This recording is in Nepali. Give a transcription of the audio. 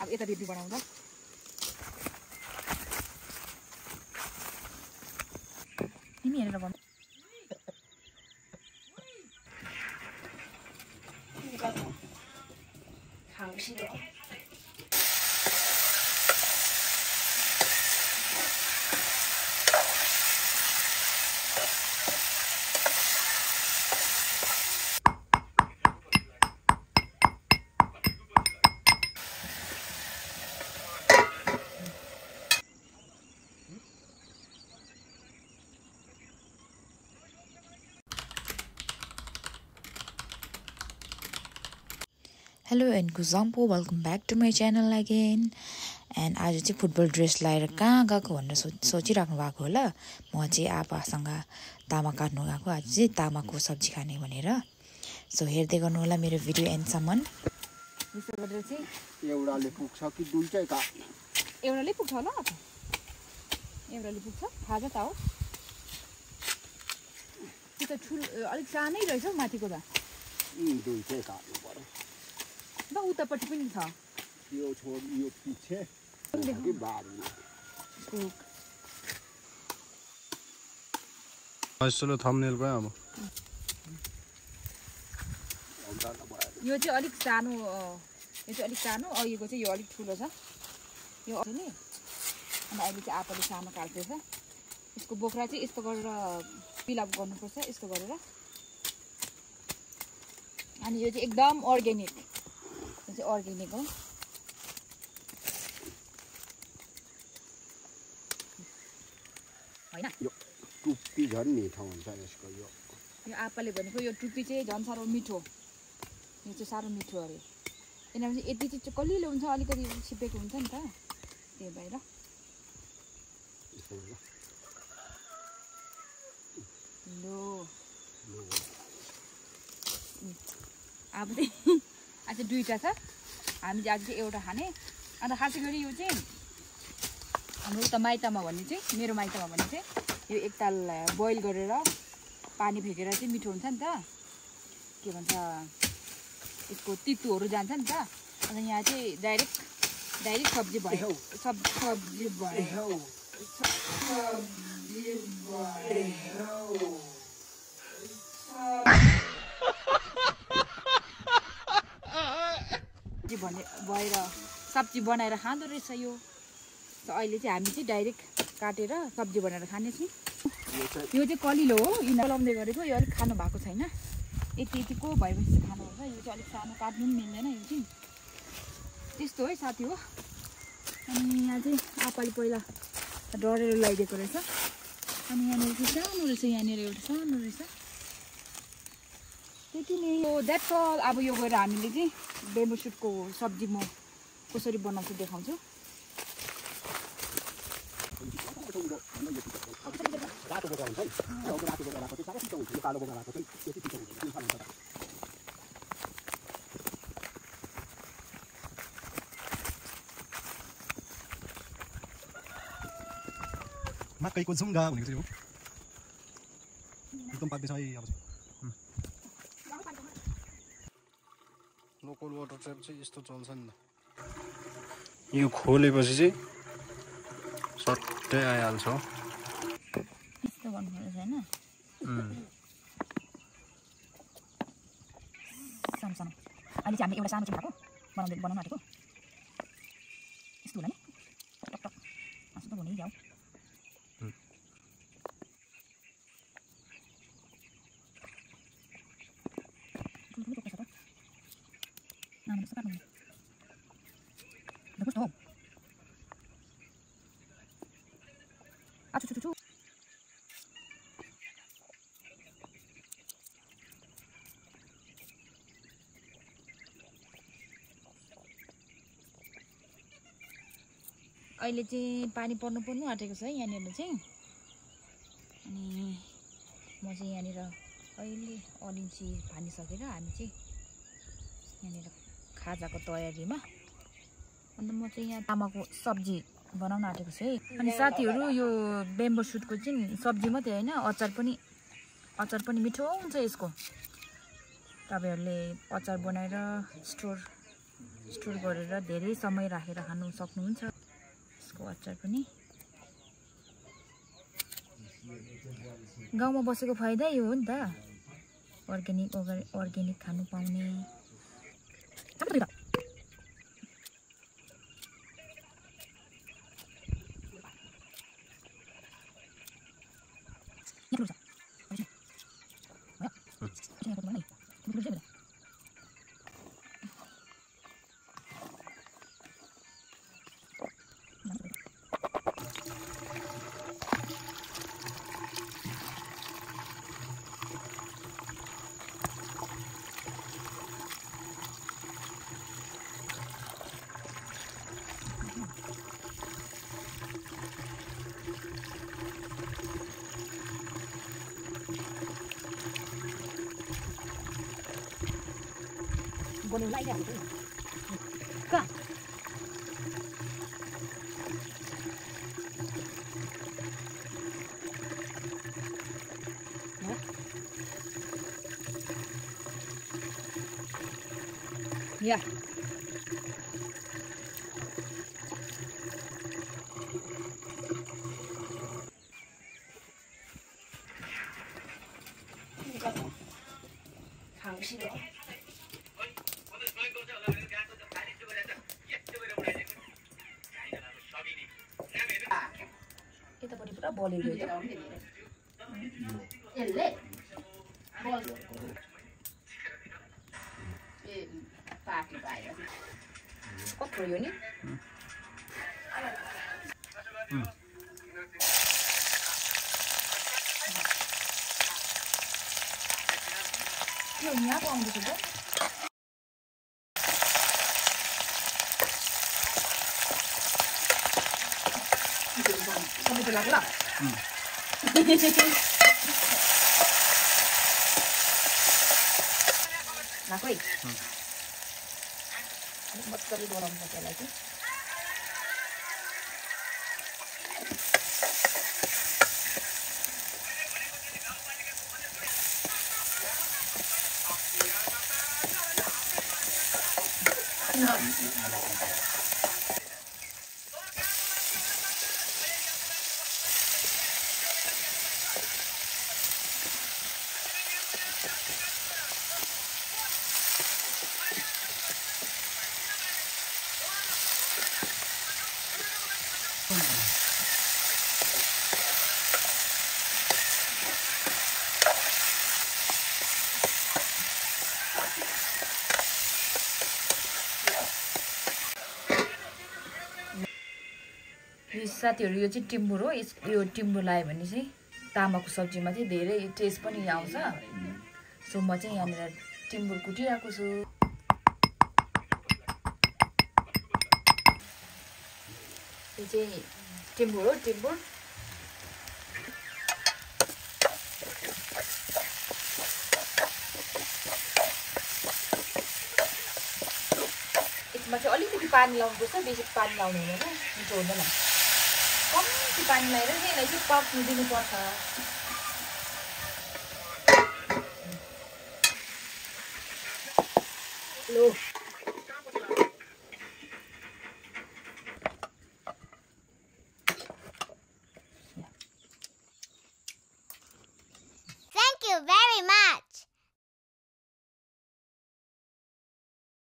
अब यता दिदी बनाउँदा तिमी हेरेर गर्नु Hello and Guzampo, welcome back to my channel again. And आज चाहिँ फुटबल ड्रेस लाएर कहाँ गएको भनेर सोचिराख्नु भएको होला। म चाहिँ आपासँग तामा काट्नु गएको। आज चाहिँ तामाको सब्जी खाने भनेर। सो हेर्दै गर्नु होला मेरो भिडियो एन्डसम्म। यसो गरेर चाहिँ एउटाले पुग्छ कि दुईटै का एउटाले पुग्छ होला एउटाले पुग्छ खाजा त हो त्यो त ठुलो अलिक सानै रहेछ हौ माथिको त दुईटै काट्नु पर्यो ल उतापट्टि पनि छ यो छोड यो पछि कि बाबु यसले थम्बनेल भयो अब यो चाहिँ अलिक सानो यो चाहिँ अलिक सानो अघिको चाहिँ यो अलिक ठुलो छ यो नि अनि अहिले चाहिँ आपाले सानो काट्दैछ यसको बोक्रा चाहिँ यस्तो गरेर पिलअप गर्नुपर्छ यस्तो गरेर अनि यो चाहिँ एकदम अर्ग्यानिक यो चाहिँ अर्ग्यानिक हो हैन यो टुप्पी झन् मिठो हुन्छ यसको यो आपाले भनेको यो टुप्पी चाहिँ झन् साह्रो मिठो यो चाहिँ साह्रो मिठो अरे किनभने यति चाहिँ कलिलो हुन्छ अलिकति छिपेको हुन्छ नि त त्यही भएर लो अब चाहिँ आज दुईटा छ हामी चाहिँ आज चाहिँ एउटा खाने अन्त खासै गरी यो चाहिँ हाम्रो उता माइतमा भन्ने चाहिँ मेरो माइतमा भन्ने चाहिँ यो एकताल बोइल गरेर पानी फेकेर चाहिँ मिठो हुन्छ नि त के भन्छ यसको तितुहरू जान्छ नि त अन्त यहाँ चाहिँ डाइरेक्ट सब्जी भयो सब्जी भयो भने भएर सब्जी बनाएर खाँदो रहेछ यो अहिले चाहिँ हामी चाहिँ डाइरेक्ट काटेर सब्जी बनाएर खानेछौँ यो चाहिँ कलिलो हो यिनीहरू लाउँदै गरेको यो अलिक खानु भएको छैन यतिको भएपछि चाहिँ खानुपर्छ यो चाहिँ अलिक सानो काट्नु पनि मिल्दैन यो चाहिँ त्यस्तो है साथी हो अनि यहाँ चाहिँ आपाले पहिला डढेर लगाइदिएको रहेछ अनि यहाँनिर चाहिँ सानो रहेछ यहाँनिर एउटा सानो रहेछ त्यति नै हो द्याट्स अल अब यो गएर हामीले चाहिँ बेम्बो सुटको सब्जी म कसरी बनाउँछु देखाउँछु मकैको झुङ्गा भनेको चाहिँ हो एकदम पाक्दैछ है अब लोकल वाटर ट्याप चाहिँ यस्तो चल्छ नि त यो खोलेपछि चाहिँ सट्टै आइहाल्छ यस्तो गर्नुपर्छ हैन सानो सानो अहिले चाहिँ हामीले एउटा सानो चुल्हाको बनाउन आँटेको यस्तो होला नि टक टक आसु त हुनै जाऊ अहिले चाहिँ पानी पर्नु आँटेको छ है यहाँनिर चाहिँ अनि म चाहिँ यहाँनिर अहिले अलिन्ची फानिसकेर हामी चाहिँ यहाँनिर खाजाको तयारीमा अन्त म चाहिँ यहाँ तामाको सब्जी बनाउन आँटेको छु है अनि साथीहरू यो बेम्बो सुटको चाहिँ सब्जी मात्रै हैन अचार पनि मिठो हुन्छ यसको तपाईहरुले अचार बनाएर स्टोर स्टोर गरेर धेरै समय राखेर खानु सक्नुहुन्छ। यसको अचार पनि गाउँमा बसेको फाइदा यो हो नि त, अर्ग्यानिक खानु पाउने। Boleh lagi apa? Kak. Ya. 당신은 यतापट्टि पुरा बलेको यसले पार्टी भयो कत्रो यो नि यो यहाँ पाउँदैछ त Kamu bilang lah. Nak wait. Buat kali dorong saja lagi. साथीहरु यो चाहिँ टिम्बुर हो। यो टिम्बुर लायो भने चाहिँ तामाको सब्जीमा चाहिँ धेरै टेस्ट पनि आउँछ। सो म चाहिँ यहाँनिर टिम्बुर कुटिरहेको छु। यो चाहिँ टिम्बुर हो, टिम्बुर। यसमा चाहिँ अलिकति पानी लाउनुपर्छ, बेसी पानी लाउनु हुँदैन, मिठो हुँदैन। कम्ती पानी लगाएर यसलाई चाहिँ पाक्नु दिनुपर्छ। लो